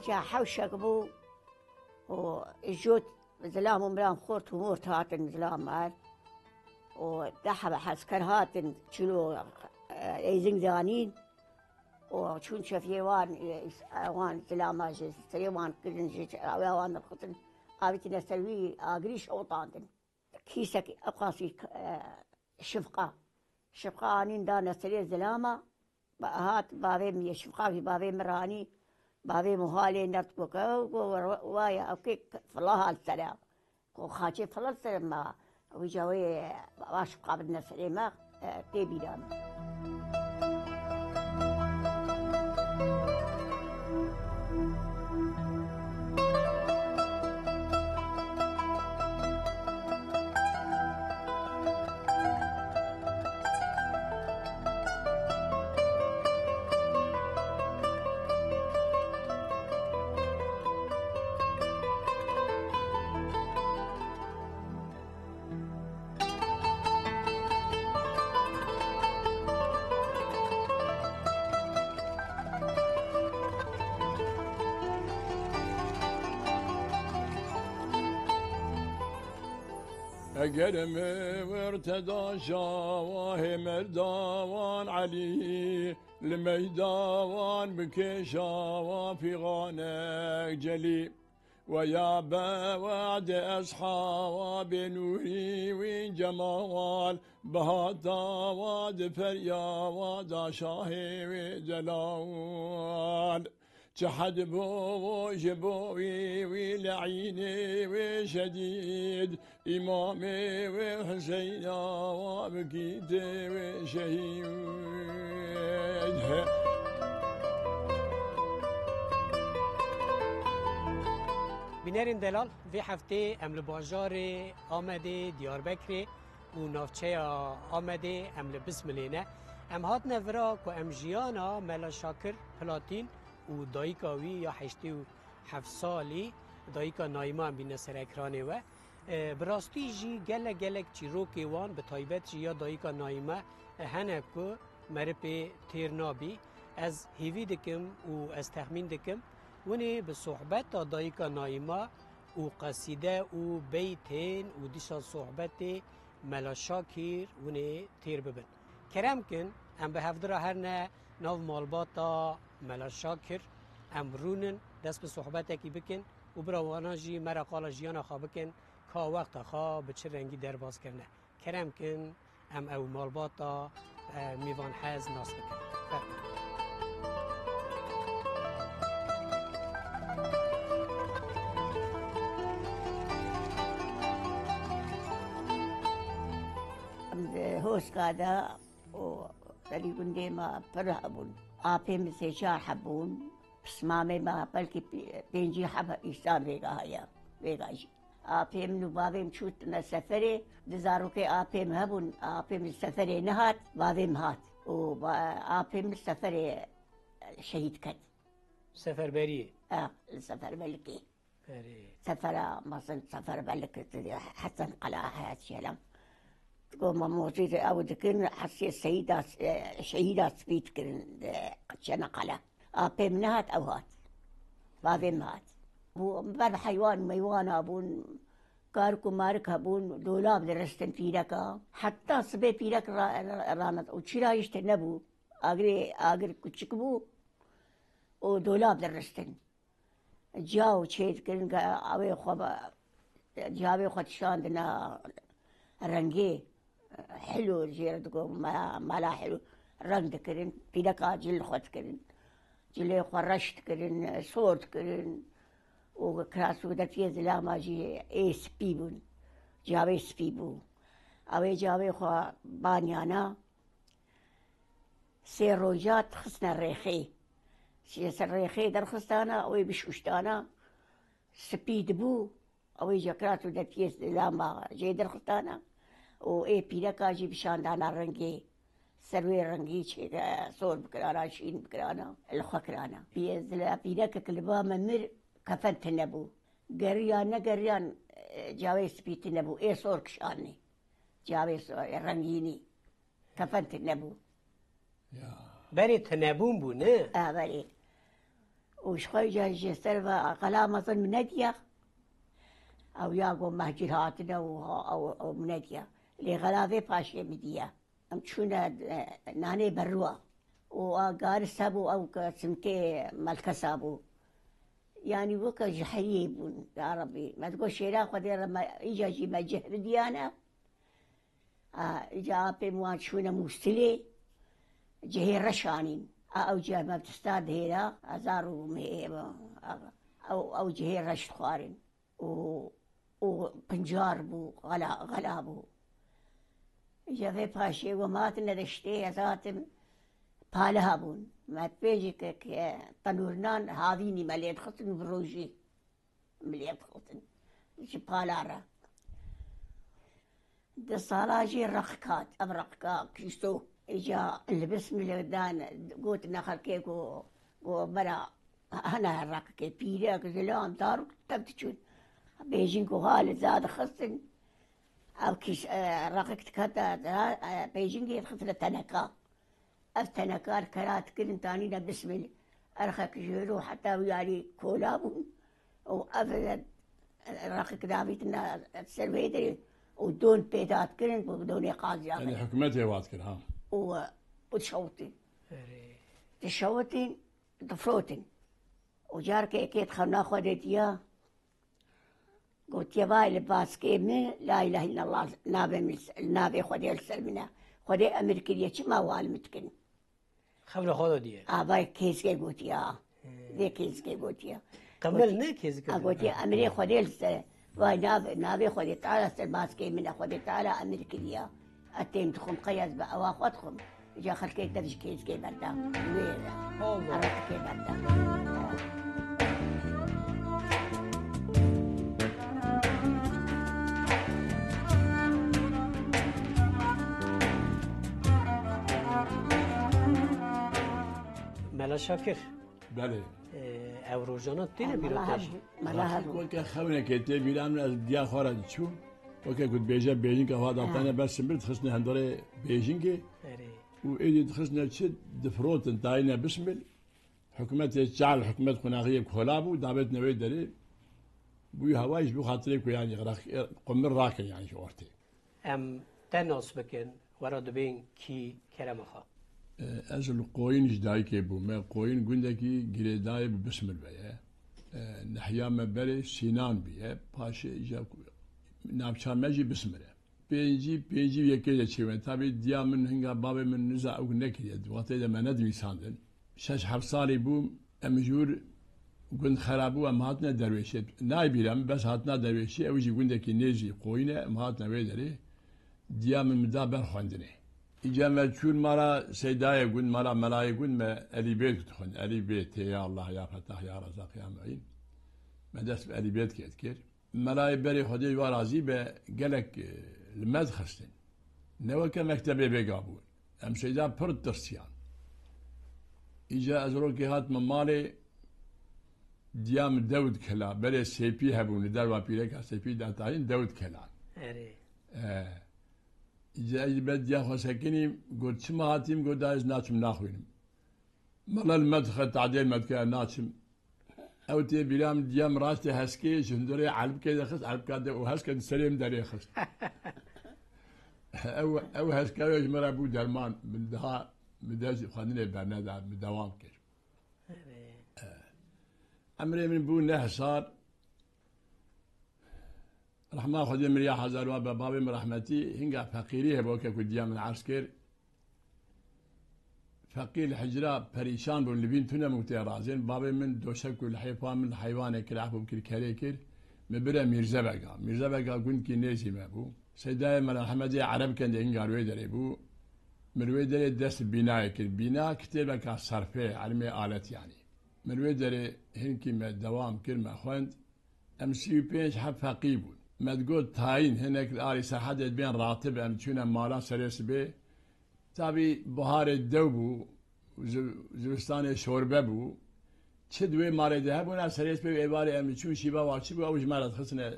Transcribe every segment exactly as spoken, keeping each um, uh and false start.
Îca hewşek bû û jot zilam û milam xort û mort hatin zilam er. û deh hebe esker hatin, çilo, e, êzing danîn û çûn çefiyê wan, e, wan zilama ji serê wan kirin, ji awiya wan derxistin, avîtine ser wî agirî şewitandin. Kîsek eqasî, e, şifqa. Şifqa anîn dane serê zilama. Ba-, hat bavê min yê şifqavî bavê min ranî, bavê min halê nert ku ke, ku wa-, wa ye, ew kê fila hal sere. Ku xaçê fila ser ma, wî ca wê, va şifqa bidine serê me, e, tê bîra min. Eger em wir te da şawa hê merdawan Elî, li meydawan bikê şawa fîxanek celî. Weya be we'dê eshawa bê nûrî wî cemal, bihata wa di perya wa da şahê wî delal. Çi hed bo wo ji bo wî, wî le'înê wê şedîd, îmamê wê Huseyna wa bikî tê wê şehîd. Bînerên delal, vê heftê em li bajarê Amedê, Diyarbekirê û navçeya Amedê em li Bismilê ne. Em hatine vira ku em jiyana Mela Şakir Platîn û dayika wî ya heştê û heft salî, dayika Naîma em bîne ser ekranê we. E, bi rastî jî gelek gelek çîrokê wan, bi taybet jî ya dayika Naîme, e, hene ku meripê têr nabî. Ez hêvî dikim û ez texmîn dikim, winê bi sohbeta dayika Naîma û qesîde û beytên û dîsa sohbetê Mela Şakir winê têr bibin. Kerem kin, em bi hevdira herne nav malbata Mela Şakir, em rûnin, dest bi sohbetekî bikin û bira wana jî me re qala jiyana xwe bikin, ka wexta xwe bi çi rengî derbas kirine. Kerem kin, em ew malbata, e, Mîvan Hez nas bikin. Fermo. Em di Hoska de û berî gundê me pir hebûn. Apê min sê çar hebûn. Pismamê me belkî pê-, pêncî heb îsan vêga heye. Vêga jî. Apê min û bavê min çûtine seferê. Di zarokê apê min hebûn. Apê min seferê nehat, bavê min hat. Û ba-, apê min seferê şehîd ket. Seferberiyê? E, li Seferberlikê. Erê. Sefera mezin, Seferberlik, Hesen Qala heye çêlem. Digo me mozî ew dikin, hesê seyîda, e, şehîda spî dikirin, e, Çeneqele. Apê min nehat, ew hat. Bavê min hat. Bû ber heywan meywana bûn, karik û marik hebûn, dolab diristin pîreka. Heta sibê pîrek ra-, ra-, ranet û çira hîç tune nebû. Agirê, agir kuçik bû û dolab diristin. Caw çê dikirin, ge-, awê xwe be-, cavê xwe dişandina rengê, hilo jê re digo me-, mala hilo, reng dikirin, pîreka cil xwe dikirin. Cilê xwe reş dikirin, sor dikirin û kiras û defiyê zilama jî ê spî bûn, cavê spî bû. Awê cavê xwe baniyana, sê roja dixistine rêxê. Ji ser rêxê derxistana, wê bişûştana, spî dibû, ew ê jê kirat û defiyê lamba jê derxistana û ê pîreka jî bişandana rengê. Ser wê rengî çêke sor bikirana, şîn bikirana, li xwe kirana. Pî-, zila pîrekek li ba me mir, kefen tune bû. Geriya negeriyan, e, cawê spî tune bû, ê sor kişanê. Cawê so-, rengînî. Kefen tune bû. Ya. Berê tunebûn bû, ne? E, berê. Û ji xwe ca ji ser ve xela mezin min nediya. Ew ya got mehcir hatine û ha-, ew, ew min nediya. Lê xela vê paşê min diya. Em çûne, e, nanê berûa. Û a garis hebû, ew ke simkê melkesa bû. Yanî weke ji heriyê bûn, ya Rebî. Me digot şêra Xwedê re me, îca jî me cih bidiyane. A, îca apê min wan çûne Mûsilê, cihê reş anîn. A, ew cih me bi tista dihêra, hezar û mehê, a, ew, ew cihê reş dixwarin. Û, û pincar bû, xela, xela bû. Îca vê paşê we me hatine deştê, ez hatim paliha bûn. Me pêjî ke, ke tenûrnan havînî me lê dixistin û bi rojî. Miliyet xiltin. Ji pala re. Di sala jê reqik hat. Ev reqika kîso. Îca li Bismilê dan, gotin xelkê ku, ku bera hene reqikê pîrek, zilam, zarok tev diçûn. Bêjin ku ha li za dixistin. Ev kîs-, e, reqik dikete, e, bêjingê dixistine teneka. Ev tenekar kera dikirin, tanîne bismil. Erxek ji hiro heta wî alî kola bûn. Û ev, e, reqik davîtine ser vê derê û don pêda dikirin, ku donê qaziya Yanî bike. Hikûmetê wat kir, ha. Û, e, û dişewitîn. Erê. Dişewitîn, difrotin. Û careke yekê di xewna xwe de diya, Gotiye, vay li baskê min, la îlahe îllallah, navê min, navê Xwedê li ser min e. Xwedê emir kiriye, çima wan min dikin? Xewla xwe de diye. A, vay kêzgê gotiye, a. Vê kêzgê gotiye. Qemel Gotiye, ne kêzgê a, gotiye, emrê Xwedê li ser. Vay nav-, navê Xwedê Teala ser baskê min e, Xwedê Teala emir kiriye. Ez têm dixwim, qey ez bi ewa xwe dixwim. Îca xelkê dev ji kêzgê berda. Wê re. Allah. Erekê berda. Mela Şakir. Belê. Ee, ew rojana têne bîra te jî? Mela hebû, mela hebû. Weke xewnekê tê bîra min, ez diya xwe re diçûm. Weke ku dibêje bêjinka xwe da tene ber simbir, dixistine hundirê bêjingê. Erê. Û êdî dixistine çi, difirotin, dayîne bismil. Hikûmetê çal, hikûmet qonaxiyê kola bû, dabêtine wê derê. Bûyî hewayî ji bo xatirê ku yanî req-, qumir rakin yanî ji ortê. Em te nas bikin, we re dibên kî, Kerem Axa? E, ez li Qoyîn ji dayikê bûme. Qoyîn gundekî girêdayê bi Bismil ve ye. E, nehiya me berê Sînan bûye. Paşê îca ku-, navça me jî Bismil e. Pêncî, pêncî û yekê de çêbûme. Tabî diya min hinga bavê min niza ew nekiriye. Di wextê de me nedivîsandin. Şeş heft salî bûm, em ji wir gund xera bû, em hatine Derwêşê. Nayê bîra min, bes hatina Derwêşê, ew jî gundekî nêzî Qoyîn e, em hatine wê derê. Diya min min da ber xwendinê. Îca me çûn mala Seydayê gund, mala melayê gund me Elî Bêt dixwend. Elî Bêt, tê ya Allah, ya Fetah, ya Rezak, ya Muîn. Me dest bi Elî Bêt kê dikir. Melayê berê Xwedê ji we razî be, gelek, e, li me dixistin. Ne weke mektebê vêga bûn. Em Seyda pir tirsiyan. Îca ez rokê hatime malê, diya min dew dikela. Berê sêpî hebûn, li derva pîreka sêpî de dayîn dew dikelan. Erê. E, îca ez li ber diya xwe sekinîm, got, "Çima hatîm?" Got, "Da ez naçim naxwînim." Mala li me dixe, tadê me dike, naçim. Ew tê bîra min, diya min raştê heskê ji hundirê elbikê de xist, elbika de û heske di serê min derê xist. Ew, ew heska wê ji min re bû derman, min daha, min dest xwendinê berneda, min dewam kir. Evet. Emrê min bû neh sal. Rehma Xwedê min ya hezar wa be, bavê min rehmetî, hinga feqîrî hebû, weke ku diya min erz kir. Feqîr li hicra perîşan bûn, li bîn tune min tê razên. Bavê min doşek û lihêfa min li heywanê kir, ehf bû kir, kerê kir. Min bire Mîrzebega. Mîrzebega gundkî nêzî me bû. Seydayê me rehmetî Ereb Kendê hinga li wê derê bû. Min li wê derê dest bi bînayê kir. Bîna kitêbeka serfê, ilmê alet yanî. Min wê derê hinkî me dewam kir, me xwend. Em sî û pênc heb feqî bûn. Me digot tayîn, hinek li alî Serhedê dibên ratib, em çûne mala serê sibê. Tabî buharê dew bû, zi-, zivistanê şorbe bû. Çi di wê malê de hebûna, serê sibê û êvarê em çûn şîva wa çi bû, ew ji me re dixistine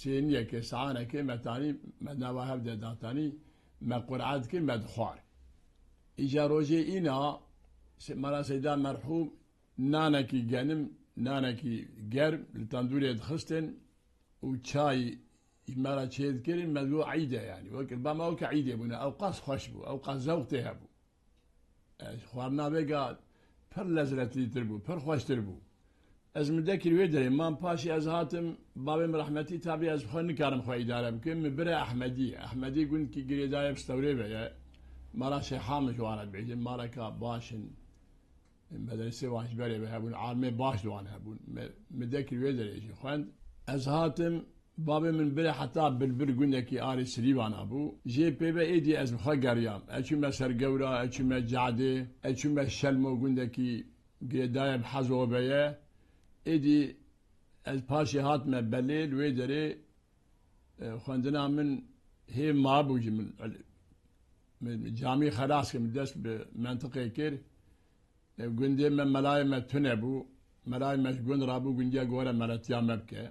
sêniyekê, saanekê, me tanî, me nava hev de datanî, me qur'a dikir, me dixwar. Îca rojê îna, se-, mala Seyda merhûm, nanekî genim, nanekî germ li tendûrê dixistin û çay ji me re çêdikirin, me digot eyd e yanî. Wek, ba me weke eydê bûne, ew qas xweş bû, ew qas zewq tê hebû. E, xwarina vêga pir lezzetlîtir bû, pir xweştir bû. Ez min dekir wê derê, man paşê ez hatim, bavê min rehmetî, tabî ez xwe nikarim xwe îdare bikim, min bire Ehmedî. Ehmedî gundkî girêdayê bi Stewrê ve ye. Mala Şêha min ji wan re dibêjin, maleka baş in. Medresê wan ji berê ve hebûn, almê baş di wan hebûn. Me, min dekir wê derê jî xwend. Ez hatim, bavê min bire heta Bilbil gundekî arê Silîvana bû. Jê pê ve êdî ez bi xwe geriyam. Ez çûme ser Gewra, ez çûme Cadê, ez çûme Şelmo gundekî girêdayê bi Hezo ve ye. Êdî ez paşê hatime Belê, li wê derê, e, xwendina min hê mabû jî min, min camî xelas kir, min dest bi mentiqê kir. E, gundê me, melayê me tune bû. Melayê me ji gund rabû, gundiya gore meletiya me bike.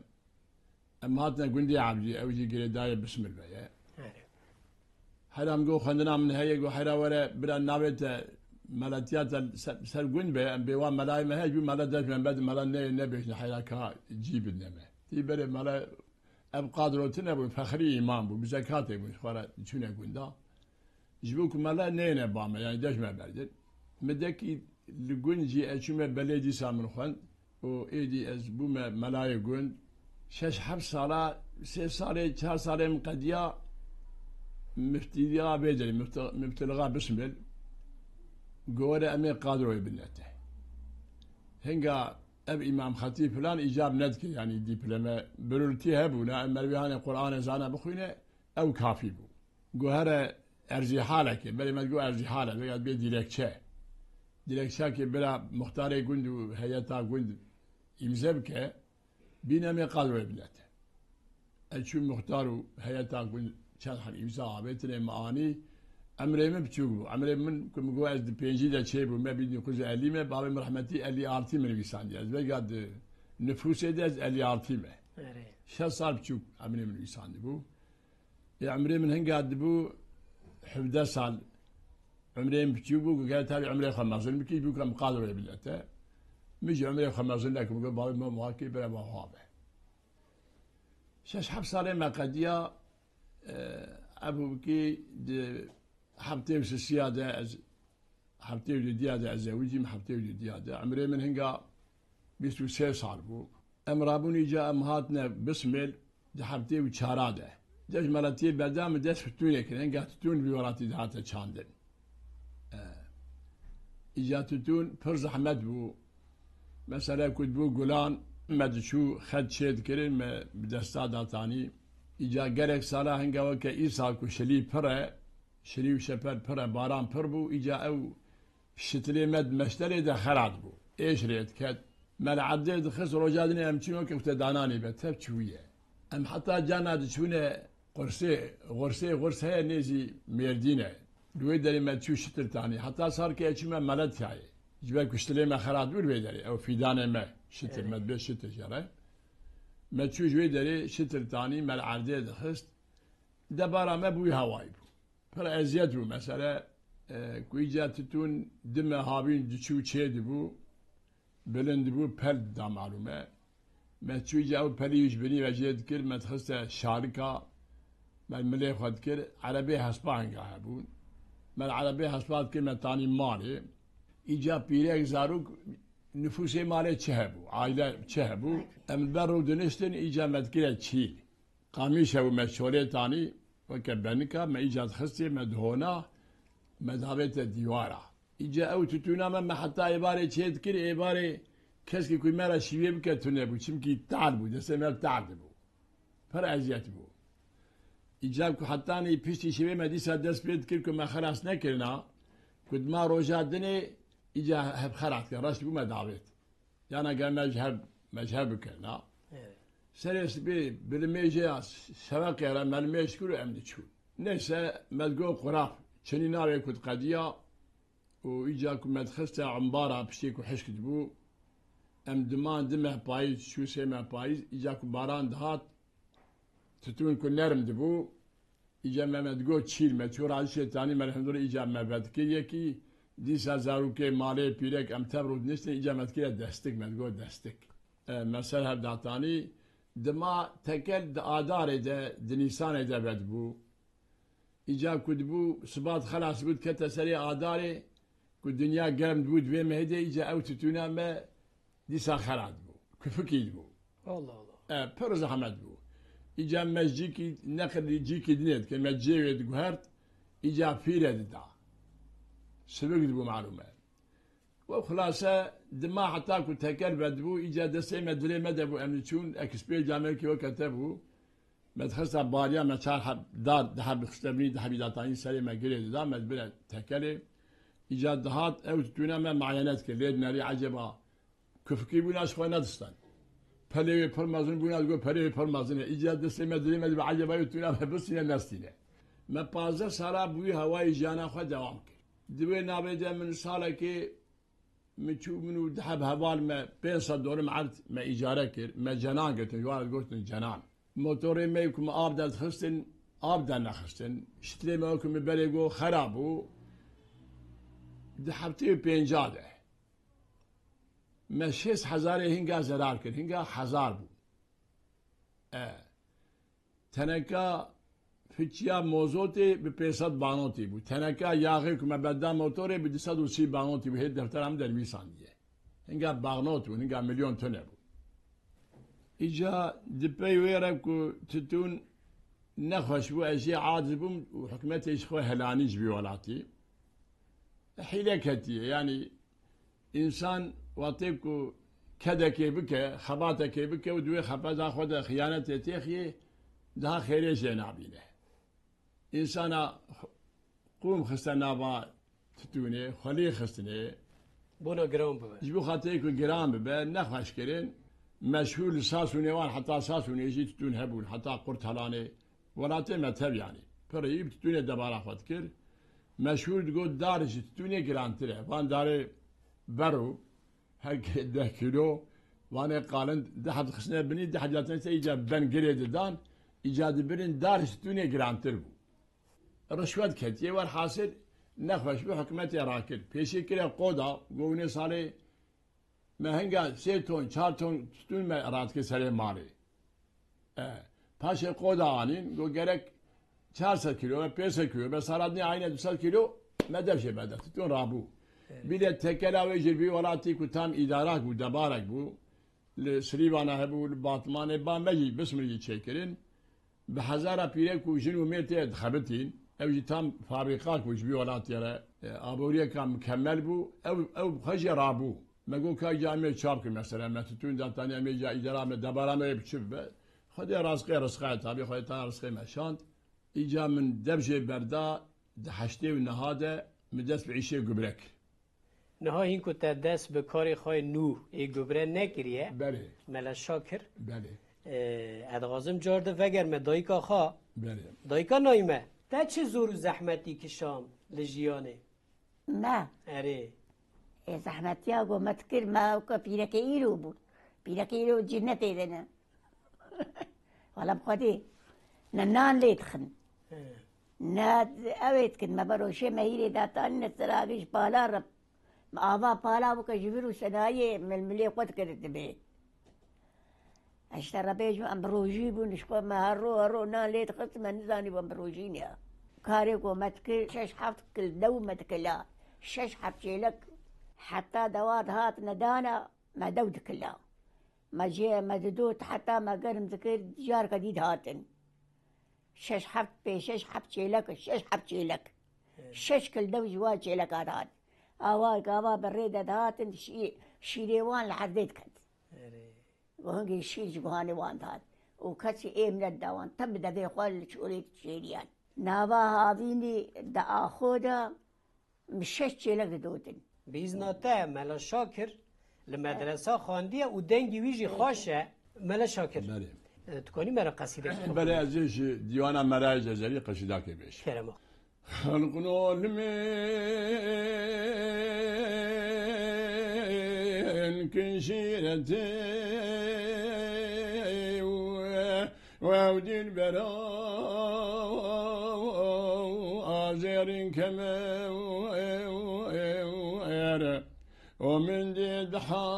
Em hatine gundê Ebdî, ew jî girêdayê Bismil ve ye. Erê. Hera min got, xwendina min heye, got, hera were, bira navê te, meletiya te ser, ser gund be, em bê wa melayê me heye, ji bo mela dest me, bed mela neyê nebêjne, hera ka cî bidne me. Tî berê mela, ev qadro tune bûn, fexrî îman bû, bi zekatê bûn, xwe re çûne gunda. Ji bo ku mela neyêne ba me, yanî dest me berdin. Min dekî li gund jî ez çûme Belê, dîsa min xwend. û êdî ez bûme melayê gund. Şeş heft sala, sê salê, çar salê min qediya miftîliya vê derê, mifti-, miftilixa Bismil. Gore em ê qadroyê binete. Hinga ev îmam xetîb filan îcab nedikir, yanî dîplome, birûltî hebûna, em merivî hanê Qur'anê zana bixwîne, ew kafî bû. Guhere erzîhalekê, berê me digot erzîhale, vêga dibê dîlekçe. Dîlekçakê bira muxtarê gund û heyeta gund îmze bike, bîne em ê qadroyê binete. Ez çûm muxtar û heyeta gund çend heb îmza avêtine, me anî, emrê min biçûk bû. Emrê min ku min got ez di pêncî de çêbûme, bin dokuz yüz elli me, bavê min rehmetî elli altı min nivîsandiye. Ez vêga di nifûsê de ez elli altı me. Erê. Şeş sal biçûk emrê min nivîsandibû. Ê, emrê min hinga dibû hevdeh sal. Emrê min biçûk bû, ku gere tabî emrê xwe mezin bikî, bû ku em qadroyê milete. Min jî emrê xwe mezin nekim, got, bavê min muha kê, bire ba xwe be. Şeş heft salê me qediya, e, ev bû ki di heftê û sisiya de ez Heftê û dudiya de ez zewicîm, heftê û dudiya de. Emrê min hinga bîst û sê sal bû. Em rabûn îca em hatine Bismil di heftê û çara de. Dest meletiyê berda min dest tutûnê kir. Hinga tutûn vî welatî dihate çandin. E, îca tutûn pir zehmet bû. Mesele ku dibû gulan me diçû xet çê dikirin, me bi desta datanî. Îca gelek sala hinga weke îsal ku şilî pir e, Şirî û şeper pir e, baran pir bû, îca ew şitilê me di meşterê de xerat bû. Êş rê diket. Me li erdê dixist, roja dinê em çûn weke xute dananê be, tev çûye. Em heta carna diçûne Qursê, Qursê, Qurs heye nêzî Mêrdîn e. Li wê derê me çû şitir tanî. Heta sar ke çûme Meletyayê. Ji ber ku şitilê me xerat bû li wê derê. Ew fîdanê me şitir, me dibê şitir jere. Me çû ji wê derê şitir tanî, me li erdê dixist. Debara me bi wî hawayî bû. Pir eziyet bû mesele, e, ku îca titûn dime havîn diçû çê dibû, bilind dibû, pel dida malûm e. Me çû îca ew pelî ji binî ve jê dikir, me dixiste şalika, me milê xwe dikir, erebê hespa hinga hebûn. Me erebê hespa dikir, me tanî malê. Îca pîrek zarok Nifûsê malê çi hebû, aile çi hebû? Em li ber rû diniştin, îca me dikire çîl. Qamîş hebû me şolê tanî, weke benika, me îca dixistê, me dihona, me davête dîwara. Îca ew titûna me, me heta êvarê çê dikir, êvarê keskî ku me re şîvê bike tune bû, çimkî tehl bû, destê me tehl dibû. Pir eziyet bû. Îca ku hetanî piştî şevê me dîsa dest pê dikir ku me xelas nekirina, ku dima roja dinê îca hev xelas kir, reş bû me davêt. Yana gel me ji hev, me ji hev bikirina. Evet. Serê sibê bi limêjê ya şeveqê re me limêj kir û em diçûn. Neyse me digot quraq, çinî navê ku diqediya, û îca ku me dixiste embara piştê ku hişk dibû, em diman di meh payîz, çû sê meh payîz, îca ku baran dihat, titûn ku nerm dibû, îca me, me digot çîl, me çû razî şêtanî me li hundir îca me vedikir yekî, dîsa zarokê malê pîrek em tev rû diniştin, îca me dikire destik, me digot destik. E, me ser hev datanî, dima tekel di adarê de, di nîsanê de vedibû. Îca ku dibû, sibat xelas bû, dikete serê adarê, ku dinya germ dibû, di vê mehê de îca ew titûna me dîsa xera dibû. Kufikî dibû. Allah Allah. E, pir zehmet bû. Îca me cîkî, neqil cîkî dinê dike, me cê wê diguhert, îca pîre dida. Sivik dibû malûm e. We xulase dima heta ku teker vedibû, îca destê me dilê me de bû, em diçûn, ekspê camekî weke te bû. Me dixista bariya me çar heb dar, di heb dixiste binî, di hebî datanî serê me girê dida, me dibire tekelê. Îca dihat, ew titûna me mayenet kir. Lê dinerî eceba kufikî bûna ji xwe nedistan. Pelê wê pir mezin bûna, digot pelê wê pir mezin e. Îca destê me dilê me dibe eceba wê titûna me bistîne nestîne. Me pazdeh sala bi wî hewayê jiyana xwe dewam kir. Di wê navê de min salekê Min çû, min û di heb heval me pênc sed dorim erd me îcare kir. Me cenan girtin, ji wan re digotin cenan. Motorê me ku me av derdixistin, av dernexistin. Şitlê me ku min berê got xera bû. Di heftê û pênca de me şêst hezarê hinga zerar kir, hinga hezar bû. E, teneka fiçiya mozotê bi pênc sed banotî bû. Teneka yaxê ku me berda motorê bi du sed û sî banotî bû. Hê deftera min de nivîsandiye. Hinga banot bûn, hinga milyon tune bû. Îca di pey wê re ku titûn nexweş bû, ez jê aciz bûm û hikûmetê ji xwe helanî ji vî welatî. Hîle ketiye, yanî Însan wextê ku kedekê bike, xebatekê bike û di wê xebata xwe de xiyanetê têxiyê, daha xêrê jê nabîne. Însana qûm xiste nava titûnê, xwelî xistinê. Bona giran bibe. Ji bo xatirê ku giran bibe, nexweş kirin, meşhûr li Sasûnê wan, heta Sasûnê jî titûn hebûn, heta Qurtalanê. Welatê me tev yanî. Pirî bi titûnê debara xwe dikir. Meşhûr digot, dar ji titûnê girantir e. Van darê berû, her ke deh kîlo, vanê qalin, di heb dixistine binî, di heb dihatine ser îca ben girê didan, îca dibirin dar ji titûnê girantir bû. Rişwet ketiye, werhasil nexweş bû, hikûmetê rakir. Pêşî kire qoda, got, hûn ê salê Me hinga sê ton, çar ton titûn me radike serê malê. E, paşê qoda anîn, got gerek çar sed kîlo ve pênc sed kîlo ve saradnê ayne du sed kîlo me dev jê berde. Titûn rabû. Evet. Bîle tekela wê jî vî welatî ku tam îdarak bû, debarek bû. Li Silîvana hebû, li Batmanê ba me jî, bismir jî çêkirin. Bi hezara pîrek û jin û mêr tê dixebitîn. Ew jî tam fabrîka ku ji vî welatê re, e, aboriyeka mikemel bû. Ew, ew xwe jê rabû. Me got, ka îca em ê çap kin mesela, me titûn datanî, em ê îca îdara me, debara me ê bi çi bibe? Xwedê razqê rizqayê, tabî Xwedê tana rizqê me şand. Îca min dev jê berda, di heştê û neha de min dest bi îşê gubre kir. Niha hîn ku te dest bi karê xwe yê nû ê gubre nekiriye, Belê. Mele Şakir, Belê. E, ez dixwazim car di vegerme dayika xwe. Belê. Dayika Naîme, te çi zor û zehmetî kişand li jiyanê? Me? Erê. Ê, zehmetiya ku me dikir, me weke pîrekê îro bû. Pîrekê îro cih ne tê de ne. Wala bi Xwedê, ne nan lê dixin. He. Ne ew ê dikin, me beroşê me hîrê datanîne ser avê ji pala re. Me ava pala bike ji vir û senayê milmilê xwe dikir dibê. Ez ji te re bêjim, em bi rojî bûn, ji xwe me her ro, her ro nan lê dixist, me nizanî em bi rojî ne. Karê ku me dikir, şeş heft kil dew me dikila. Şeş heft çêlek Heta dewa dihatine dana, me dew dikila. Me jê me didot, heta me germ dikir, carka dî dihatin. Şeş heft pê, şeş heft çêlek, şeş heft çêlek. Şeş kil dew ji wan çêleka dihat. Awa gava bi rê de dihatin, şî-, şîrê wan li erdê diket. Erê. Û hingê şîr ji guhanê wan dihat. Û kesî êm nedida wan. Te bi devê xwe li çolê dişêriyan. Nava havînî di axo de bi şeş çêlek didotin. Bi îzna te, Mela Şakir li medresa xwendiye û dengî wî jî xweş e. Mela Şakir, Belê. e, tu kanî me re qesîdek bixwînî? Belê, ez ê ji dîwana Merayê Cezerî qesîdakê bêjim. Kerema. خلق العالمين كشيرتي وودي البراء زير كمير ومن دي ضحى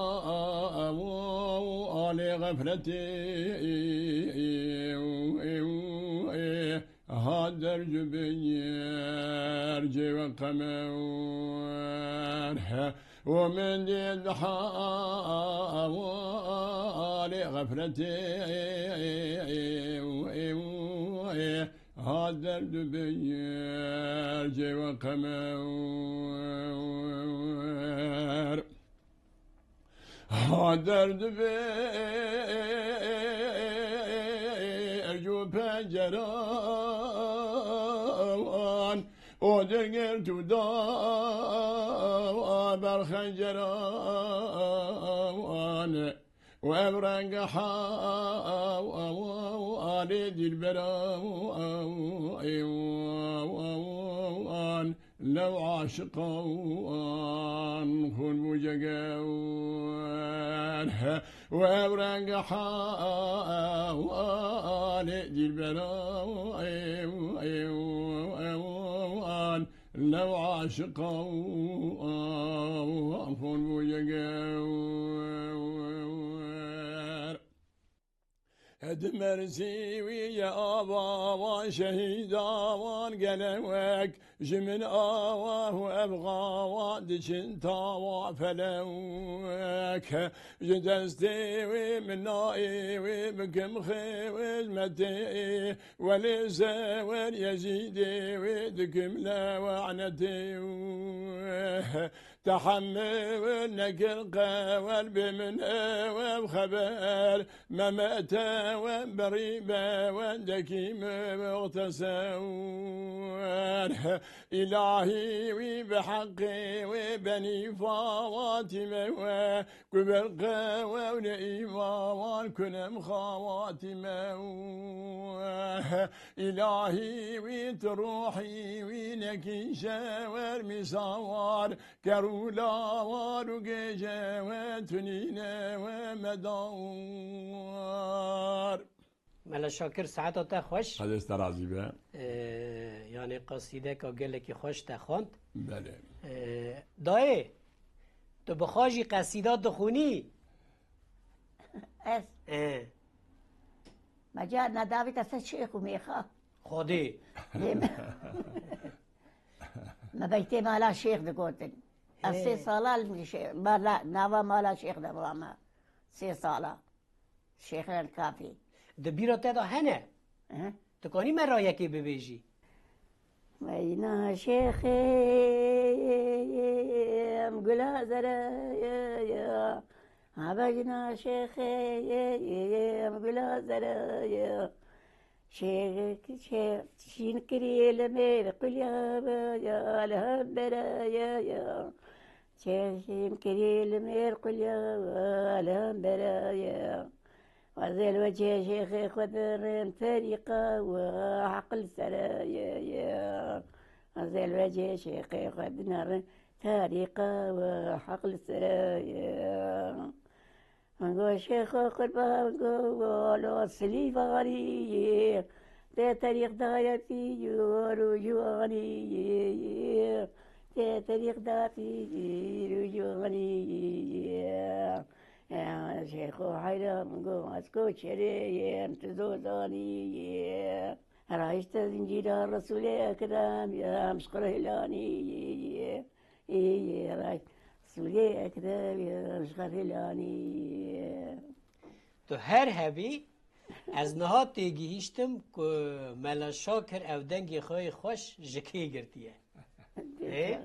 وآل غفلتي هات درج بير جيوة قمر ومن دي ضحى وآل غفلتي هات درج بير جيوة قمر Ha derdibê ercû penceran, o dergert û da berxenceran, û ev renge halê dilberan. Lew aşiqan xûn bû ceger, û ev renge halê dilberan, lew aşiqan xûn bû ceger. Di mersî wî ye ava wan, şehîda wan gelewek, ji min awa û ev gawa diçin tawa felewek. Ji destê wê min nayê wê bikim xêwê ji me tê, welê sewer Yezîdê wê dikim lewanetê. Tehemmûl nekir qewel bê min ew, ew xeber, Mehmet ew, berî be wendekî muxteser. Îlahî wî bi heqê wê benî Fatîme we, ku ber qewewne îmawan kunem xawatîme. Îlahî wî tu ruhî wî nekî şewer mîsawar, Kerûla war û gêje we tunîne we medar. Mela Şakir, saeta te xweş. Xwedê te razî be. Ee, yani qasîdeka gelekî xweş te xwend. Belê. Ee, dayê, tu bi xwe jî qesîda dixwînî? Ez? Ee. Me carna davî te ser şêx û mêxa. Xwedê. Lê me, me beytê mala şêx digotin. Ez sê He. sala li şê-, mala, nava mala şêx de bû me. Sê sala. Şêxên kafî. Di bîra te de hene? Hı? Tu kanî me ra yekê bibêjî? Veyna şêxê em gula zere ye, ye. Ha veyna şêxê em gula zere ye. Şêx, şêx, şîn kirî li mêr qulya ve ya, li hembere ye ya. Şêx, şîn kirî li mêr qulya ve ya, li hembere ye. Xwezê li wecê şêxê xwe dirin terîqa we heq li sere ye ye. Xwezê li wecê şêxê xwe dinerin terîqa we heq li sere ye. Go şêxo qurban go walo Silîvanî, tê terîq daye pîr û ciwanî, tê terîq da pîr û ciwanî. Şêxo heyran go ez ko çerê yêm tu zozanî. Rahişte zincîra Resûlê Ekrem yêm ji Qureylanî. Ê, ê, ray. Silgê Ekrem, Rojxer Hêlanî. Tu her hebî, ez niha têgihîştim ku Mela Şakir ew dengê xwe yê xweş ji kê girtiye. Ê?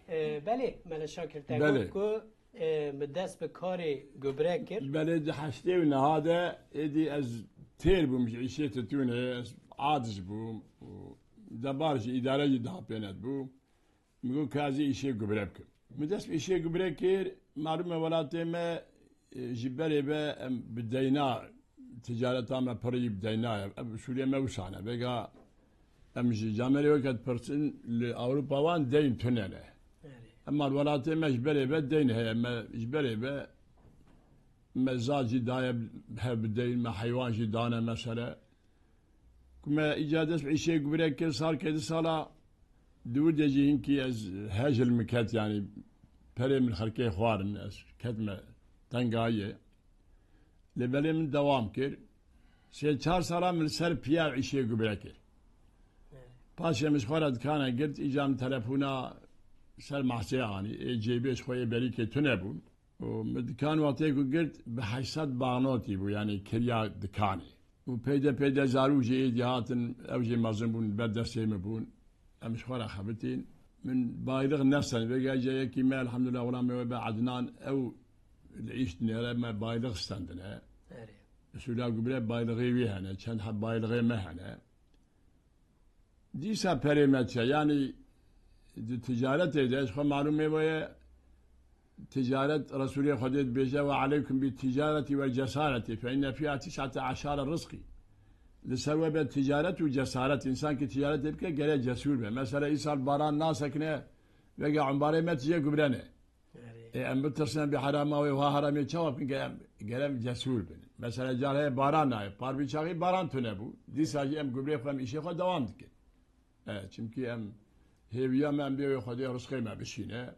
E, belê, Mela Şakir, te Belê. got ku, e, min dest bi karê gubre kir. Belê, di heştê û neha de êdî ez têr bûm ji îşê titûnê, ez aciz bûm û debar ji îdare jî daha pê nedibû. Min got, ka ez ê îşê gubre bikim. Min dest bi îşê gubre kir, malûm e welatê me, e, ji berê ve em bi deyna, ticareta me pirî bi deyna ye. Ev Sûriye me wisa ne. Vêga em ji camerê weke dipirsin, li Ewropa wan deyn tune ne. Erê. Ema li welatê me ji berê ve deyn heye. Me ji berê ve me zad jî daye hev bi deyn, me heywan jî dane mesela. Ku me îca dest bi îşê gubre kir, salkê di sala di wir de jî hinkî ez hejil min ket, yanî perê min xerkê xwarin, ez ketime tengayiyê. Lê belê min dewam kir. Sê çar sala min li ser piya îşê gubre kir. Paşê min ji xwe re dikane girt, îca min telefona ser mahsê anî, ê cêbê ji xwe yê berîkê tune bûn. Û min dikan wextê ku girt bi heşt sed banknotî bû, yanî kiriya dikanê. Û peyde peyde zarûk jî êdî hatin, ew jî mezin bûn, ber destê min bûn. Em ji xwe re xebitîn. Min bayliq nestend. Vêga ca yekî me, elhamdulillah, xulamê wê be Ednan, ew li îş dinêre, me bayliq stendine. Erê. Sûla gubre baylixê wî hene, çend heb baylixê me hene. Dîsa perê me çi? Yanî di ticaretê de, ji xwe malûmê we ye, ticaret, Resûlê Xwedê dibêje, "Ve aleykum bi ticareti ve cesareti, fe inne fiha tis'ate aşara rizqî." Li ser we be ticaret û cesaret, însan ki ticaretê bike, gere cesûr be. Mesela, îsal baran nasekine, vege embarê me tije gubrene. Erê. Ê, em bitirsin, em bi herama wê, ha heramê çawa bikin, gere em, gere em cesûr bin. Mesela, car heye baran nayê, par vî çaxî baran tune bû. Dîsa jî em gubrê xwe, em îşê xwe dewam dikin. E, çimkî em hêviya me, em bê wê Xwedê rizqê me bişîne.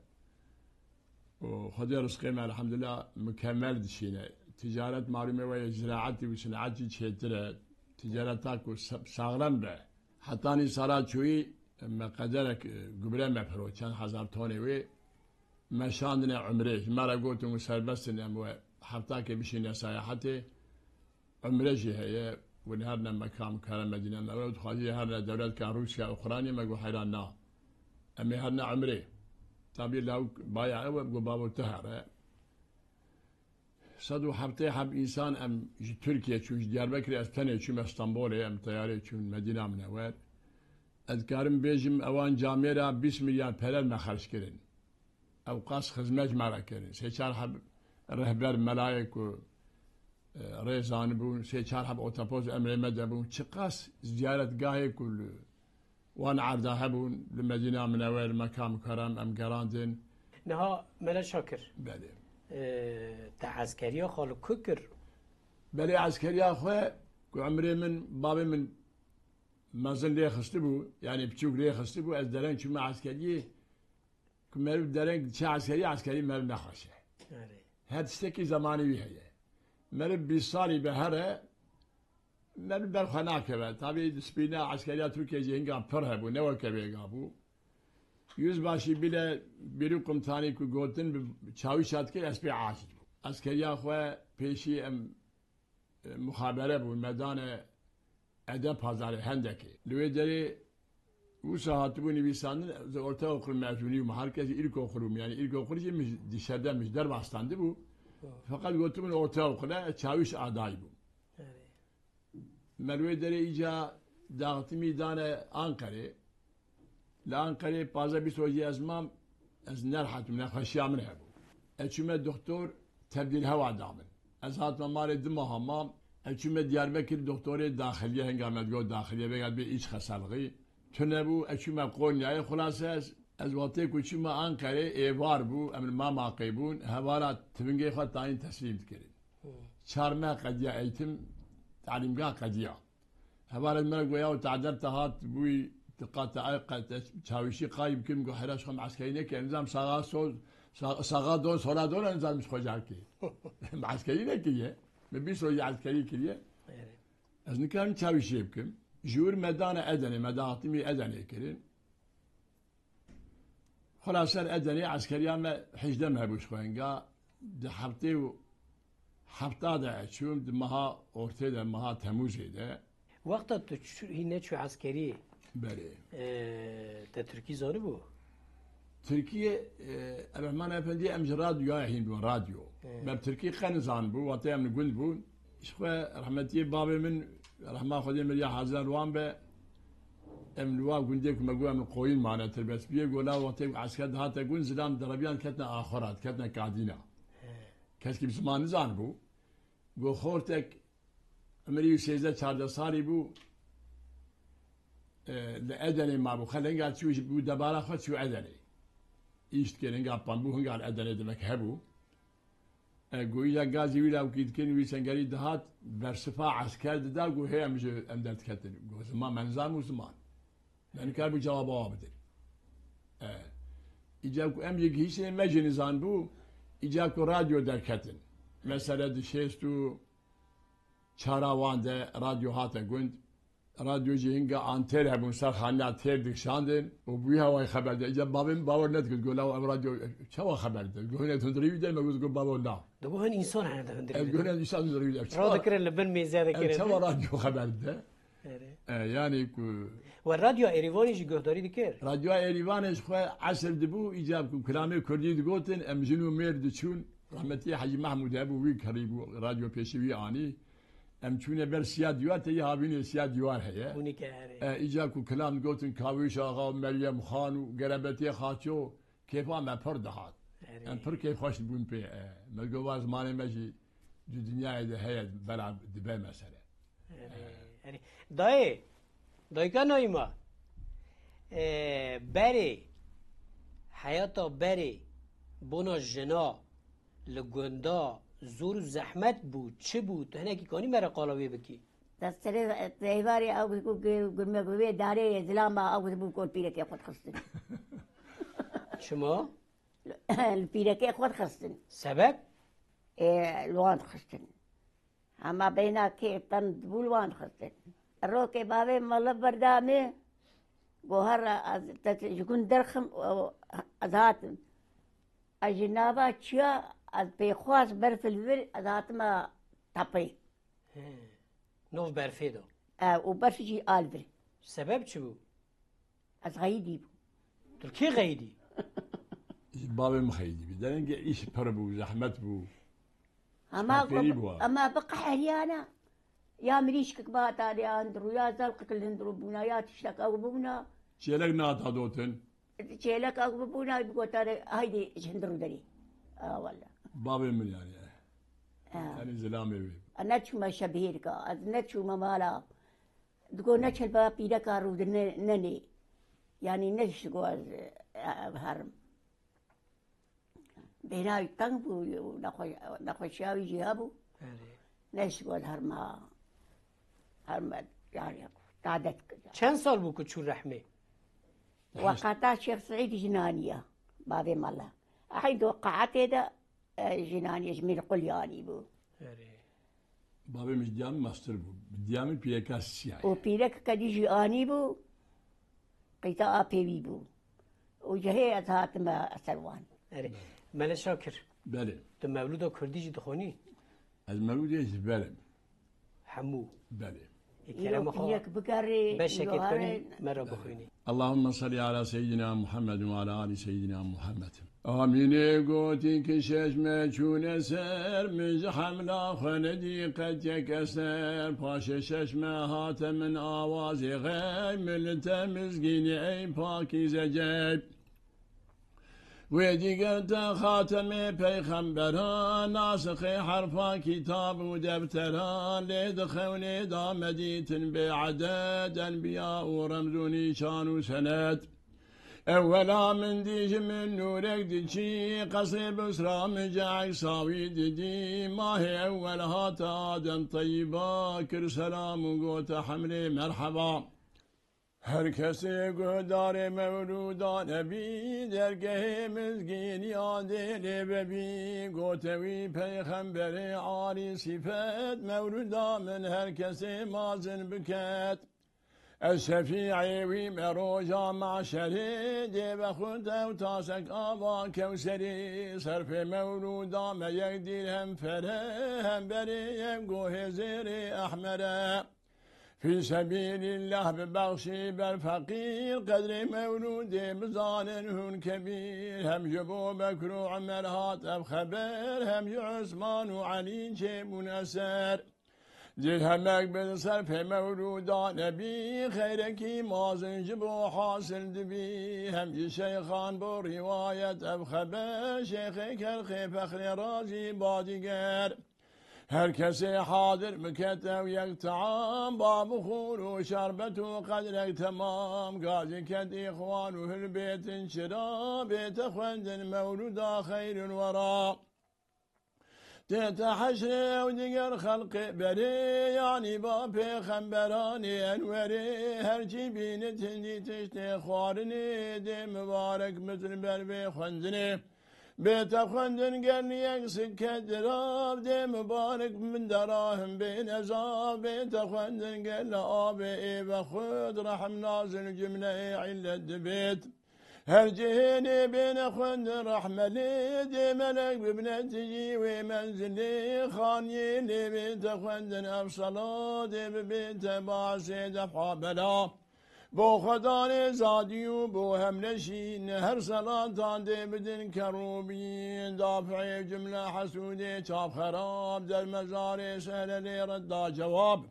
Û Xwedê rizqê me, elhamdulillah, mukemel dişîne. Ticaret malûmê we ye, ziraetî û sinaetî çêtir e. Ticareta ku sa-, saxlem be. Hetanî sala çûyî me qederek, e, gubre me piro, çend hezar tonê wê. Me şandine Umrê. Ji me re gotin ku serbest in, em we heftakê bişîne seyahetê. Umre jî heye, hûn herine Mekam Kerem, Medîne Mewlûd, dixwazî herine dewletkan Rûsya, Ukrayna, me got heyran na. Em ê herine Umrê. Tabî lawik baya ew e, got babo tu here. Sed û heftê heb însan em ji Tirkiye çûn, ji Diyarbekirê ez tenê çûme Stenbolê, em teyarê çûn Medîna Minewer. Ez dikarim bêjim, ewan camêra bîst milyar pere me xerc kirin. Ew qas xizmet me re kirin. Sê çar heb rehber melayê ku, e, rê zanibûn, sê çar heb otopos emrê me de bûn. Çiqas ziyaretgahê ku li wan erda hebûn, li Medîna Minewer, Mekam Kerem em gerandin. Niha Mele Şakir, Belê. e, te eskeriya xwe li ku kir? Belê, eskeriya xwe ku emrê min, bavê min mezin lê xistibû, yanî piçûk lê xistibû, ez dereng çûme eskeriyê. Ku meriv dereng diçe eskerî, eskerî meriv nexweşe. Erê. Her tiştekî zemanî wî heye. Meriv bîst salî be here, meriv ber xwe nakeve. Tabî disîplîna eskeriya Tirkiye jî hinga pir hebû, ne weke vêga bû. Yüzbaşî bile bîrî qumtanî ku gotin bi çawîşa dikir, ez pê aciz bûm. Eskeriya xwe pêşî em e, muxabere bû, me dane Edep Pazarê Hendekê. Li wê derê wisa hatibû nivîsandin, ez ortaokul mezunî bûm, her kes ilkokul bûm, yani ilkokul jî min dışarıda, min ji derve standibû. Feqet gotibûn ortaokul e, çawîş adayî bûm. Erê. Me li wê derê îca daxtimî dane Anqerê. Li Anqerê pazdeh bîst rojî ez mam, ez nerehet bûm, nexweşiya min hebû. Ez çûme doktor, tebdîl hewa da min. Ez hatime malê du meha mam, ez çûme Diyarbekir doktorê daxiliyê, henga me digot daxiliyê, vêga bê îç xeselixî tune bû, ez çûme Qonyayê, xulase ez, ez wextê ku çûme Anqerê, êvar bû, em li Mamaqê bûn, hevara tivingê xwe tayîn teslîm dikirin. Çar meh qediya eğitim, talîmgah qediya. Hevalek me re got, "Yaw, te eder te hat, bûyî, tu qate ay qate çawîşî qayî bikim." Got, "Hera, ji xwe me eskerî nekiriye. Nizam sağa sol, sa-, sağa dön, sola dön, nizam ji xwe carkê." Me eskerî nekiriye. Me bîst rojî eskerî kiriye. Erê. Ez nikarim çawîşiyê bikim. Ji wir me dane Edenê, me daxtimî Edenê kirin. Xulase li Edenê eskeriya me hejdeh meh bû ji xwe hinga. Di heftê û hefta de ez çûm, di meha ortê de, meha Temûzê de. Wexta tu çû-, hîn neçû eskeriyê, Belê. e, te tirkî zanibû? Tirkiyê, e, Rehman Efendî em ji radyoya hîn bûn, radyo. He. Me bi tirkî qe nizanibû, wextê em li gund bûn. Ji xwe rehmetiyê bavê min, rehma Xwedê miriya hazira li wan be, em li wa gundê ku me got em li qoyîn mane tirbesbiyê, got la wextê ku esker dihate gund zilam derebiyan ketine axura, ketine kadîna. He. Keskî bi ziman nizanibû. Got xortek, emirî wî sêzdeh çardeh salî bû, e, li Edenê mabû. Xelê hinga çû bû debara xwe çû Edenê. Îş dikir hinga pan bû, hinga li Edenê demek hebû. E, got îca gazî wî lawkî dikin, wî sengerî dihat, bersifa esker dida, got hê em ji em derdiketin. Got ziman me nizan û ziman. Me nikar bû cewaba wa bidin. E, îca ku em jî gihîştin me jî nizan bû, îca ku radyo derketin. Mesele di şêst û çara wan de radyo hate gund. Radyo jî hinga antêr hebûn, ser xanîna têr dikişandin û bi wî hawayî xeber de. Îca bavê min bawer nedikir, got, "Law ev radyo çawa xeber dide?" Got, "Hinek hundirî wî de." Me got, got, "Bavo na." Digot hin însan hene di hundirî Ez de. Got, "Hinek însan hundirî wî de." Radikirin li bin mêze de Ev kirin. Çawa radyo xeber dide? Erê. E, yanî ku We radyoya Êrîvanê jî guhdarî dikir? Radyoya Êrîvanê ji xwe esr dibû, îca ku kilamê kurdî digotin, em jin û mêr diçûn, rehmetî Hecî Mehmûd hebû, wî kirî bû, radyo pêşî wî anî. Em çûne ber Siya Dîwar, tê ya havînê Siya Dîwar heye. Hûnî ke erê. E, îca ku kilam digotin Kawîş Axa û Meryem Xan û Gerebetê Xaço, kêfa me pir dihat. Erê. Em pir kêfxweş dibûn pê. E, me got va zimanê me jî di dinyayê de heye, bela dibe mesele. Erê, erê. Dayê, dayika Naîma, e, berê, heyata berê, bona jina, li gunda zor û zehmet bû, çi bû? Tu hinekî kanî me re qala wê bikî? Te serê êvarê ew ku gurme bi wê darê zilama ew bû kol pîrekê xwe dixistin. Çima? Li pîrekê xwe dixistin. Sebep? Ê, li wan dixistin. Hema beyna kê tend bû li wan dixistin. Rokê bavê mala berda min, got, "Herre ez te ji gund derxim û ez hatim." Ez ji nava çiya, ez pêxwas berf li vir, ez hatime tepê. He. Nov berfê de. E, û berf jî al vir. Sebep çi bû? Ez xeyidî bûm. Tu li kê xeyidî? Ji bavê min xeyidî bî. Derengê îş pir bû, zehmet bû. Hema Şaferî bû. Hema bi qehriyana. Ya mirîşkek bi hata lê ya hundir û ya zelqek li hundir û bûna, ya tiştek ew bûna. Çêlek nehata dotin. Çêlek ew bûna, bigotane, "Haydê ji hundir û derê." A, wele. Bavê min yani. Ha. Yani zilamê wê. Ez neçûme şebhêrka, ez neçûme mala. Digo neçil ba pîreka rû di ne-, nenê. Yanî neştigo ez, e, herim. Bêhna wî teng bû û nexwe-, nexweşiya wî jî hebû. Erê. Neştigo ez herma, herma, yani, tadet kir. Çend sal bû ku çû rehmê? Weqata Şêx Seîd jinaniya, bavê mala. Eheyn di weqaetê de e, jinanê ji min qulyanî bû. Erê. Bavê min ji diya min mestir bû. Bi diya min pîreka siyayê. Û pîrek kedî jî anî bû, qîta apê wî bû. Û cihê ez hatime ser wan. Erê. Belê. Mele Şakir. Belê. Tu mewlûda kurdî jî dixwînî? Ez mewlûdê ji ber im. Hemû. Belê. Ê kerema xwe. Îro pîrek bigerê, beşekê îro tune here. Me re bixwînî. اللهم صل على سيدنا محمد وعلى آل سيدنا محمد. Amînê gotî ki şeş me çûne ser, min ji hemla xwe nedî qet yek eser. Paşê şeş me hate min awazê xey, min li te mizgînî ey pakîze cey. Wê dîger te xatemê peyxembera, nasixê herfa kitab û deftera, lê dixewnê da me dîtin bê eded, enbiya û remz û nîşan û sened. Ewwela min dî ji min nûrek diçî, qesrê Bisra min ji eksa wî didî, mahê ewwel hate Adem Teyyiba, kir selam û gote hemlê merheba. Her kesê guhdarê mewlûda nebî, dergehê mizgîniya dê lê vebî. Gote wî peyxemberê alî sîfet, mewlûda min her kesê mazin biket. Ez şefî'ê wî me roja me'şerê, dê vexwit ew tasek ava kewserê. Serfê mewlûda me yek dîr hem fere, hem berê yek gohê zêrê ehmere. Fî sebîlîllah bibexşî ber feqîr, qedrê mewlûdê bizanin hûn kebîr. Hem ji bo Bekr û Emer hat ev xeber, hem ji Usman û Elî çêbûn eser. Dirhemek bi serfê mewlûda nebî, xeyrekî mazin ji bo hasil dibî. Hem ji şeyxan bo rîwayet ev xeber, şêxê Kerxê Fexrê Razî Badîger. Her kesê hadir biket ew yek team, ba bixûr û şerbet û qedrek temam. Gazî ket îxwan û hilbêtin çira, bête xwendin mewlûda xeyrul wera. Tête heşrê ew diger xelqê berê, yanî ba pêxemberanê enwerê. Her çî bînit hindî tiştê xwarinê, dê mibarek bitin ber vê xwendinê. Bête xwendin gel yek sikke dirav, dê mibarek min derahim bê nezav. Bête xwendin gel avê ê vexwit, rehm nazil cimleyê illet dibêt. Her cihênê bêne xwendin rehmelê, dê melek bibne tijî wê menzilê. Xaniyê lê bête xwendin ev seladê, bibête basê defha bela. Bo xwedanê zadî û bo hemleşîn, her selatan dê bidin kerûbîn. Dafi'ê cumle hesûdê çav xerab, der mezarê Sehlelê redda cewab.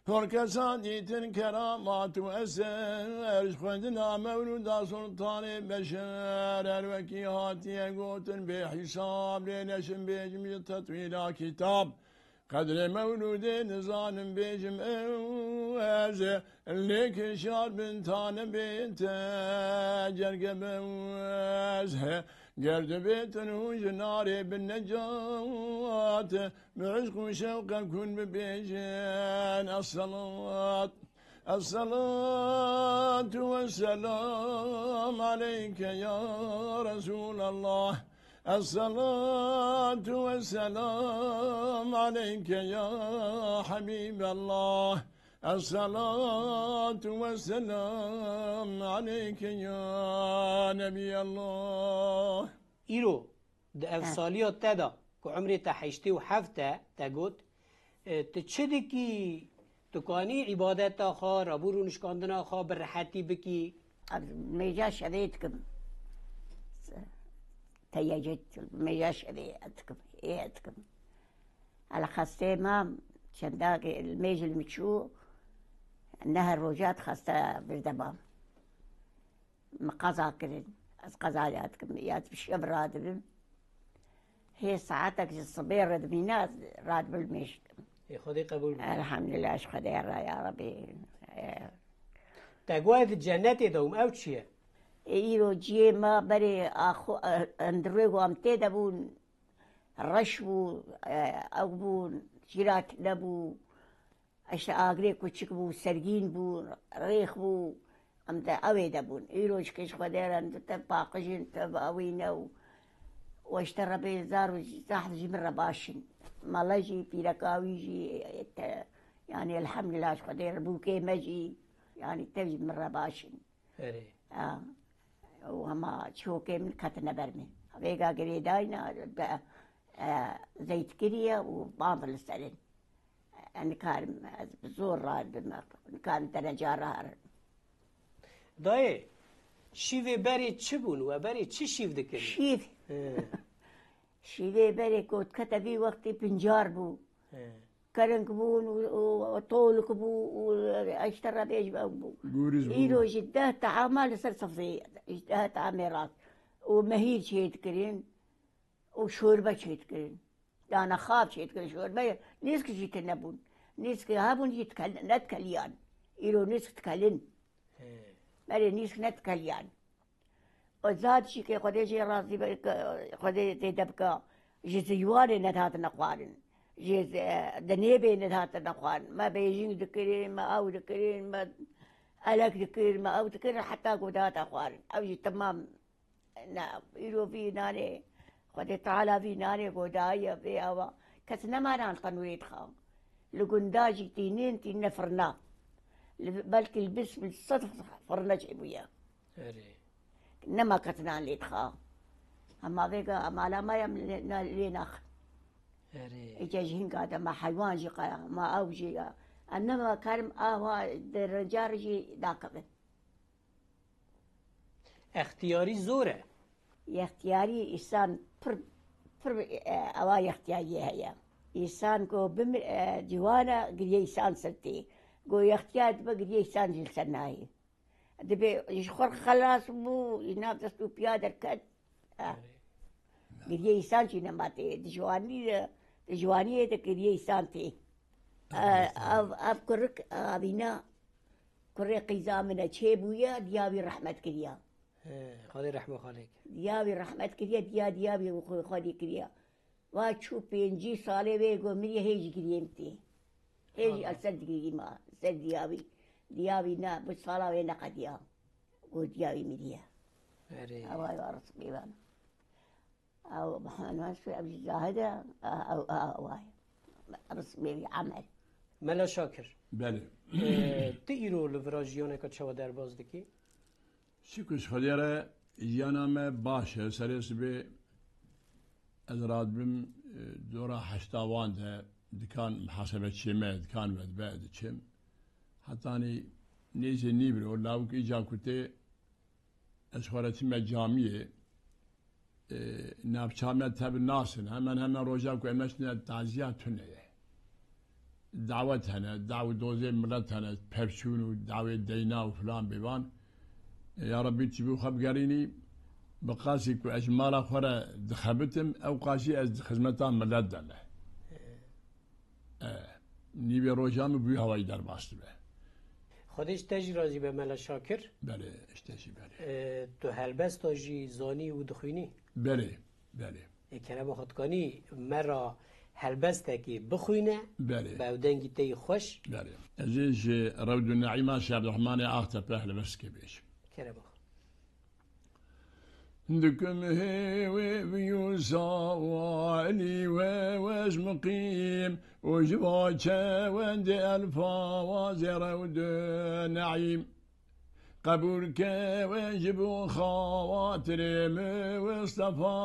Por kesan dîtin keramat û eser, ji xwendina mewlûda Sultanê Beşer. Her wekî hatiye gotin bê hîsab, lê neşim bêjim ji tetwîla kitab. Qedrê mewlûdê nizanim bêjim ew ez, lê kişar bin tane bête cerge bewez. Ger dibêtin hûn ji narê bin necat, bi işq û şewqek hûn bibêjin, Esselat. الصلاة والسلام عليك يا رسول الله. الصلاة والسلام عليك يا حبيب الله. الصلاة والسلام عليك يا نبي الله. Îro, di ev He. saliya te de ku umrê te heştê û heft e, te got, e, tu çi dikî? Tu kanî îbadeta xwe, rabû rûnişkandina xwe bi rehetî bikî? Ez mêja şevê dikim. Teyecîd, mêja şevê dikim, ê dikim. Ela xestê mam, çendakê mêj li min çû, neh roja xeste birde bam. Min qeza kirin. Ez qezaya dikim. Ya bi şev radibim. Hê saetek ji sibê re dimîne, ez radibim mêj dikim. Ê Xwedê qebûl bike. Elhamdulillah, ji Xwedê re ya Rebî. Ê. Te got ez di cennetê de bûm, ew çi ye? Ê, îro ciyê me berê axo, e, hundirê ku em tê de bûn, reş bû, e, ew bûn, cîra tune bû. Îşte agirê kuçik bû, sergîn bû, rêx bû, em de ewê de bûn. Îro ji kêş Xwedê re em tev paqij in, tev ewî ne û, û îşte Rebê zar û zahf ji min re baş in. Mele jî, pîreka wî jî, te, yanî elhamdulillah ji Xwedê re bûkê me jî, yanî tev ji min re baş in. Erê. A, û hema çokê min ketine ber min. Vêga girêdayî ne, be, e, zeyt kiriye û band li ser in. E, nikarim, ez bi zor radibim, nikarim dereca raherim. Dayê, şîvê berê çi bûn? We berê çi şîv dikirin? Şîv? He. Şîvê berê ku dikete vî wextî pincar bû. He. Kering bûn û, û, û tolik bû û, e, işte rebêj bû. Gûriz bû. Îro jî deh taama li ser sifrê, ji deh taamê rast. Û mehîr çê dikirin û şorbe çê dikirin. Dana xav çê dikirin şorbe. Nîsk jî tune bûn. Nîsk hebûn jî dikel-, nedikeliyan. Îro nîsk dikelin. He. Berê nîsk nedikeliyan. O zad jî ke Xwedê jê razî be, ke Xwedê zêde bike, ji zîwanê nedihatine xwarin. Ji ze-, dinêbê nedihatine xwarin. Me bêjing dikirin, me ew dikirin, me elek dikirin, me ew dikirin, heta ku dihate xwarin. Ew jî temam, ne, îro vî nanê, Xwedê Teala vî nanê ku daye vê awa. Kes nemanan tenûrê dixa. Li gunda jî tînin, tînine firna. Li, belkî li bîst, li sed firine çêbûye. Erê. Nema ketinan lê dixa. Hema vêga mala me ya lê, lê naxin. Erê. Îca ji hînga de me heywan jî qaya, me ew jî ya. Em nema karim awa di rencar jî dakevin. Extiyarî zor e. Yextiyarî îsan pir, pir, e, ewa yextiyariyê heye. Îsan ku bimir, e, ciwana giriye îsan sirtê. Ku yextiyar dibe giriye îsan jî li ser nayê. Dibê ji xwe xelas bû, ji nav dest û piya derket. Eh. Erê. Giriye îsan jî nema tê. Di ciwanî de, di ciwaniyê de giriye îsan tê. Erê. Eh, ev, ev kurik, evîna kurê qîza min e, çêbûye, diya wî rehmet kiriya. He, Xwedê rehmo xalê kir. Diya wî rehmet kiriye, diya, diya wî xwe, Xwedê kiriye. Va çû pêncî salê wê ku miriye hê jî giriyê min tê. Hê jî Allah. Ez ser digirî ma, ser diya wî. Diya wî ne, bi sala wê neqediya. Ku diya wî miriye. Erê. Ewa ya rizqê van. Ew Muhammed Mesûd, ev jî zahid e, ew, ew, ew, ew, rizqê wî emel. Mela Şakir. Belê. Ee, tu îro li vira jiyaneke çawa derbas dikî? Şikû ji Xwedê re jiyana me baş e. Serê sibê ez radibim, e, dora heşta wan de dikan muhasebeçiyê me, dikan vedibe diçim. Hetanî nêzê nîvro, lawik îca ku tê, ez xwe re çime camiyê, e, navça me tev nasin. Hemen hemen roja ku em neçine taziya tune ye. Dawet hene, daw dozê milet hene, pevçûn û dawê deyna û filan bêvan. E, ya Rebî, tu ji bo xwe bigerînî, bi qasî ku ez ji mala xwe re dixebitim, ew qasî ez di xizmeta milet de me. E, nîvê roja min bi wî hawayî derbas dibe. Xwedê ji te jî razî be, Mela Şakir. Belê, ji te jî belê. E, tu helbesta jî zanî û dixwînî? Belê, belê. Ê kerema xwe, dikanî me ra helbestekê bixwîne, Belê. Bi ew dengî te yî xweş. Belê. Ez ê ji Rewd û Neîma Şêx Ebdurehmanê Axtepe helbestekê bêjim. Kerema xwe. Dikim hêwê bi Yûsa û Elî we wez miqîm û ji va çewendê elfa wa zê Rewd û Neîm. Qebûl ke we ji bo xawatirê min Wistefa,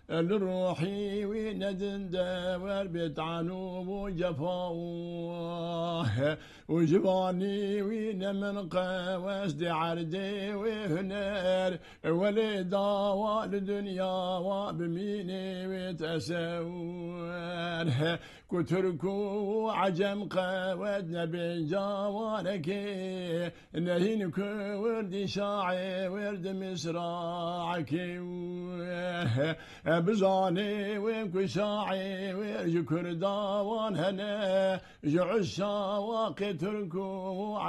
li ruhî wî nedin dewer bê tanû û cefa. Û ji vanî wî ne min qewes dê erdê wê huner, welê dawa li dinya wa bimînê wê tesewer. Ku Tirk û Ecem qewet nebên cawanekê, nehîn ku wir dî şaê wir di misraekê. Bizanê wê ku şaê wir ji Kurda wan hene, ji Uşşawaqê Tirk û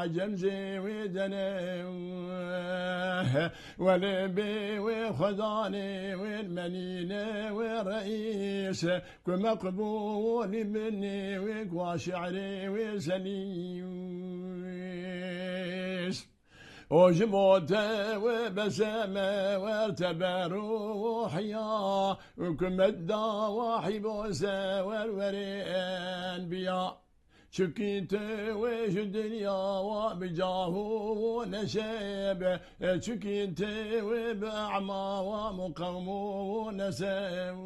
Ecem zê wê dene. Welê bê wê xwedanê wê menîne wê reîs, ku meqbûlî binê wê ku şi'rê wê selîs. O ji bo te wê bese me wer teber û hiya, û ku me dawa hîbo se wer werê enbiya. Çikî tê wê ji dinya wa bi cahû û neşeb, çikî tê wê bi ema wa muqewm û neseb.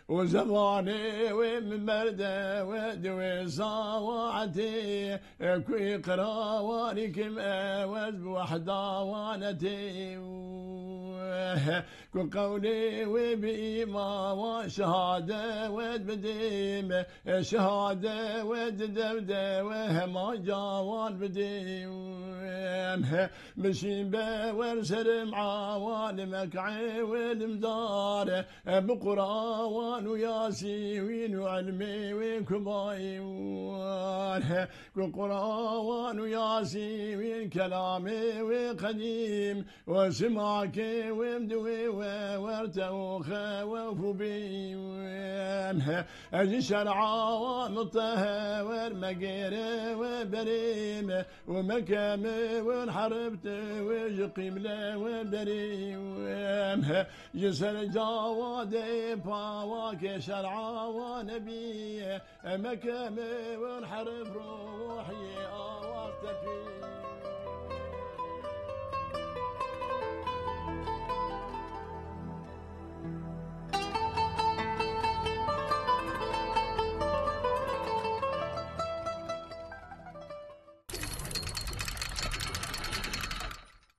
Û zemanê wê min berde we di wê sawaetê, ku îqrawarî kim ewez bi wehda wanetê. Ku qewlê wê bi îma wa şehade wet bidêm, şehade wet di dev de we hema cawan bidêm. Bişîn be wer serim awa li mek'ê wê limdar, bi Qur'an û Yasîn û ilmê wê kumayî war. Ku Qur'an û Yasîn kelamê wê qedîm, û simakê wê di wê we werte û xewef û bîm. Ez ji şer'a wa mitehe wer megêre we berê me, û meke me wer heribte we ji qîble we berê me. Ji ser cawa de pawa Ke şer'a wa nebî, emeke me wen herif ruhiyê awaz tepî.